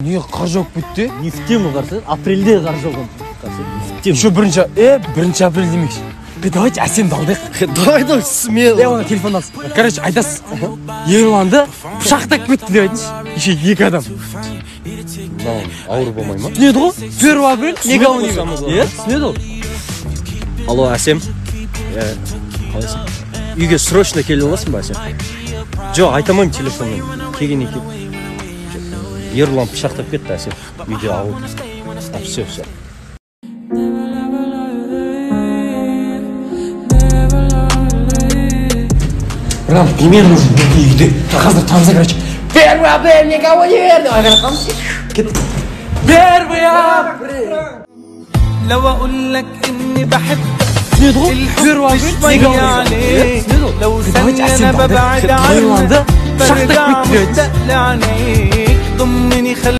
Неге қар жауып кетті? Не в тему қарсы, апрельде қар жауған. Қарсы, не в тему. Еще бірінші апрель демекші. Давайте Әсемді алдайық. Давай, давай, смело. Оны телефон алсын. Короче, айтасыз. Ерланды пышақтап кетті деп айтыңызшы. Еще екі адам. Мынау ауыр болмай ма? Түсінеді ғой? 1 апрель, никого не қосамыз верит. Иә, түсінеді ғой. Алло, Әсем. Қалайсың? Үйге срочно келе аласың ба, Әсем? Жоқ, айта алмаймын телефонмен. Келгеннен кейін. Ерлан пышақтап кетті, Әсем. Үйде ауыр. А, все, все. Нам пример нужен үйде. Қазір танса, короче. 1 апрель, никого не верю. Деп айқайлап. Кеттік. 1 апрель. لو اقول لك اني بحبك Түсінеді ғой? الحب 1 апрель, شوية никого не верю. عليك Түсінеді ғой? لو Давайте ثانية Әсемді انا алдайық. ببعد Ерланды عنك пышақтап برجع кетті деп айтыңызшы. مشتاق لعينيك ضمني خليك.